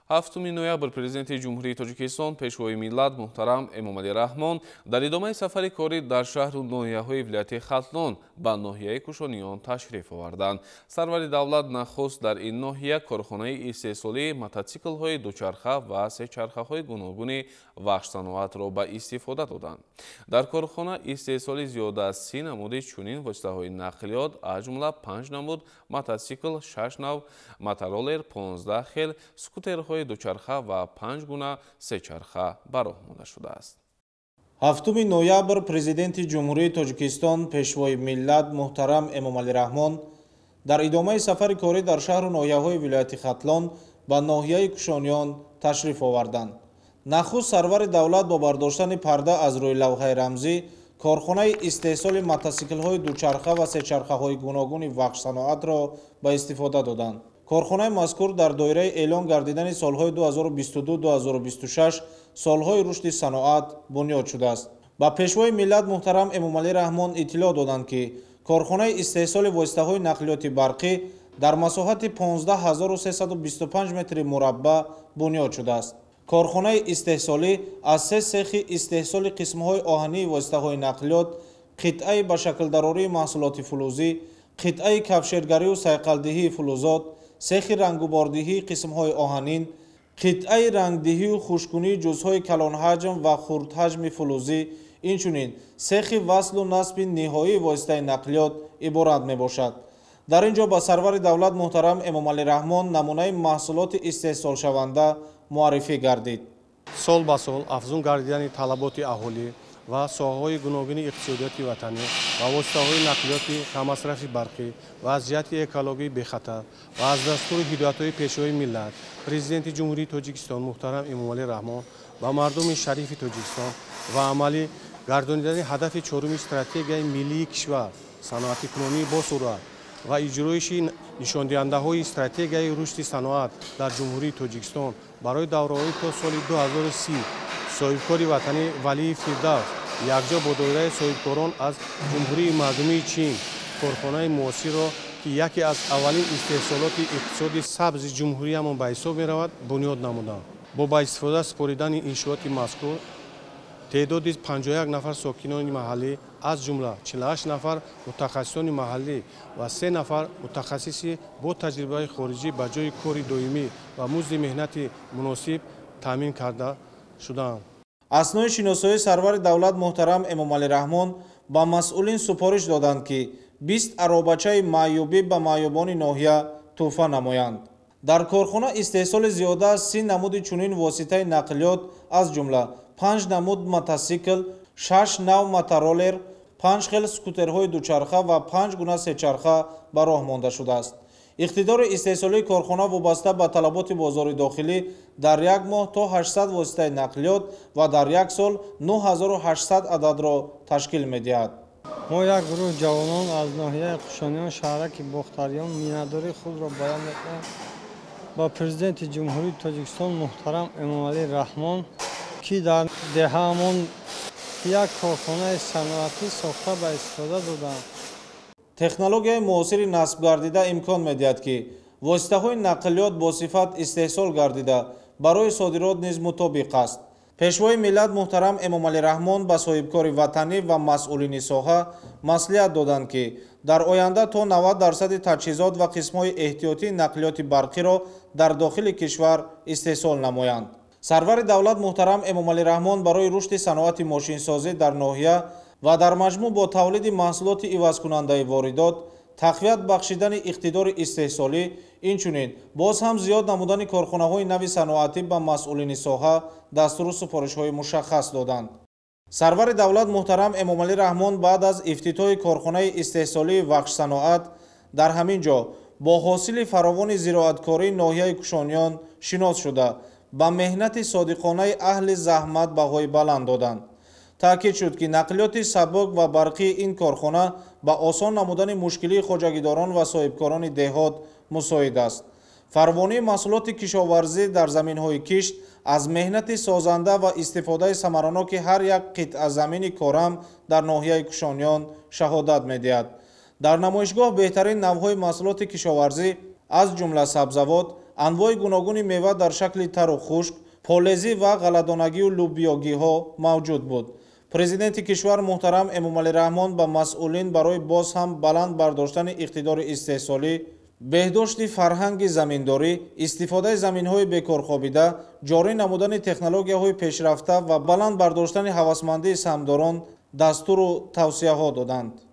7 ноябр Президенти Ҷумҳурии Тоҷикистон, Пешвои миллат муҳтарам Эмомалӣ Раҳмон дар идомаи сафари корӣ дар шаҳру ноҳияҳои вилояти Хатлон ба ноҳияи Кушониён ташриф оварданд. Сарвари давлат нахуст дар ин ноҳия корхонаи истеҳсолии мототсиклҳои дучарха ва сечархаҳои гуногуни Вахшсаноатро ба истифода доданд. Дар корхона истеҳсоли зиёда аз 30 намуди чунин воситаҳои нақлиёт, аз ҷумла 5 намуд мототсикл, 6 нав мотороллер, 15 хел скутерҳои дучарха ва 5 гуна сечарха ба роҳ монда шудааст. 7 ноябр Президенти Ҷумҳурии Тоҷикистон, Пешвои миллат муҳтарам Эмомалӣ Раҳмон дар идомаи сафари корӣ дар шаҳру ноҳияҳои вилояти Хатлон ба ноҳияи Кушониён ташриф оварданд. Нахуст сарвари давлат бо бардоштани парда аз рӯи лавҳаи рамзӣ корхонаи истеҳсоли мотосиклҳои дучарха ва сечархаҳои гуногуни Вахшсаноатро ба истифода доданд. Корхонаи мазкур дар доираи эълон гардидани солҳои 2022-2026 солҳои рушди саноат бунёд шудааст. Ба Пешвои миллат муҳтарам Эмомалӣ Раҳмон иттилоъ доданд, ки корхонаи истеҳсоли воситаҳои нақлиёти барқӣ дар масоҳати 15325 метри мураббаъ бунёд шудааст. Корхонаи истеҳсолӣ аз се сехи истеҳсоли қисмҳои оҳании воситаҳои нақлиёт, қитъаи ба шаклдарории маҳсулоти фулузӣ, қитъаи кавшергарию сайқалдиҳии фулузот, сехи рангубордиҳии қисмҳои оҳанин, қитъаи рангдиҳию хушкунии ҷузъҳои калонҳаҷм ва хурдҳаҷми фулузӣ, инчунин сехи васлу насби ниҳоии воситаи нақлиёт иборат мебошад. Дар ин ҷо ба сарвари давлат муҳтарам Эмомалӣ Раҳмон намунаи маҳсулоти истеҳсолшаванда муаррифӣ гардид. Сол ба сол афзун гардидани талаботи аҳолӣ ва соҳаҳои гуногуни иқтисодиёти ватанӣ ва воситаҳои нақлиёти каммасрафи барқӣ ва аз ҷиҳати экологӣ бехатар ва аз дастуру ҳидоятҳои Пешвои миллат, Президенти Ҷумҳурии Тоҷикистон муҳтарам Эмомалӣ Раҳмон ва мардуми шарифи Тоҷикистон ва амалӣ гардонидани ҳадафи чоруми стратегияи миллии кишвар, саноатикунонии босуръат ва иҷроиши нишондиҳандаҳои стратегияи рушди саноат дар Ҷумҳурии Тоҷикистон барои давраҳои то соли 2030, соҳибкори ватанӣ Валии Фирдавс якҷо бо доираи соҳибкорон аз Ҷумҳурии Мардумии Чин корхонаи муосирро, ки яке аз аввалин истеҳсолоти иқтисоди сабзи ҷумҳуриямон ба ҳисоб меравад, бунёд намуданд. Бо ба истифода супоридани иншооти мазкур теъдоди 51 нафар сокинони маҳаллӣ, аз ҷумла 48 нафар мутахассисони маҳаллӣ ва 3 нафар мутахассиси бо таҷрибаи хориҷӣ ба ҷои кори доимӣ ва музди меҳнати муносиб таъмин карда шудаанд. Аснои шиносоии сарвари давлат муҳтарам Эмомалӣ Раҳмон ба масъулин супориш доданд, ки 20 аробачаи маъюбӣ ба маъюбони ноҳия тӯҳфа намоянд. Дар корхона истеҳсоли зиёда аз 30 намуди чунин воситаи нақлиёт, аз ҷумла 5 намуд мотосикл, 6 нав мотороллер, 5 хел скутерҳои дучарха ва 5 гуна сечарха ба роҳ монда шудааст. Иқтидори истеҳсолии корхона вобаста ба талаботи бозори дохилӣ дар як моҳ то 800 воситаи нақлиёт ва дар як сол 9800 ададро ташкил медиҳад. Мо як гурӯҳ ҷавонон аз ноҳияи Кушониён, шаҳраки Бохтариён миннатдории худро баён мекунем ба Президенти Ҷумҳурии Тоҷикистон муҳтарам Эмомалӣ Раҳмон, ки дар деҳаамон як корхонаи саноатӣ сохта ба истифода доданд. Технологияи муосири насбгардида имкон медиҳад, ки воситаҳои нақлиёт бо сифат истеҳсол гардида барои содирот низ мутобиқ аст. Пешвои миллат муҳтарам Эмомалӣ Раҳмон ба соҳибкори ватанӣ ва масъулини соҳа маслиҳат доданд, ки дар оянда то 90% таҷҳизот ва қисмҳои эҳтиётии нақлиёти барқиро дар дохили кишвар истеҳсол намоянд. Сарвари давлат муҳтарам Эмомалӣ Раҳмон барои рушди саноати мошинсозӣ дар ноҳия ва дар маҷмӯъ бо тавлиди маҳсулоти ивазкунандаи воридот, тақвият бахшидани иқтидори истеҳсолӣ, инчунин боз ҳам зиёд намудани корхонаҳои нави саноатӣ ба масъулини соҳа дастуру супоришҳои мушаххас доданд. Сарвари давлат муҳтарам Эмомалӣ Раҳмон баъд аз ифтитоҳи корхонаи истеҳсолии Вахшсаноат дар ҳамин ҷо бо ҳосили фаровони зироаткории ноҳияи Кушониён шинос шуда, ба меҳнати содиқонаи аҳли заҳмат баҳои баланд доданд. Таъкид шуд, ки нақлиёти сабук ва барқии ин корхона ба осон намудани мушкилии хоҷагидорон ва соҳибкорони деҳот мусоид аст. Фарвонии маҳсулоти кишоварзӣ дар заминҳои кишт аз меҳнати созанда ва истифодаи самараноки ҳар як қитъа замини корам дар ноҳияи Кушониён шаҳодат медиҳад. Дар намоишгоҳ беҳтарин навъҳои маҳсулоти кишоварзӣ, аз ҷумла сабзавот, Анвои гуногуни мева дар шакли тару хушк, полезӣ ва ғалладонагию лӯбиёгиҳо мавҷуд буд. Президенти кишвар муҳтарам Эмомалӣ Раҳмон ба масъулин барои боз ҳам баланд бардоштани иқтидори истеҳсолӣ, беҳдошти фарҳанги заминдорӣ, истифодаи заминҳои бекорхобида, ҷорӣ намудани технологияҳои пешрафта ва баланд бардоштани ҳавасмандии саҳмдорон дастуру тавсияҳо доданд.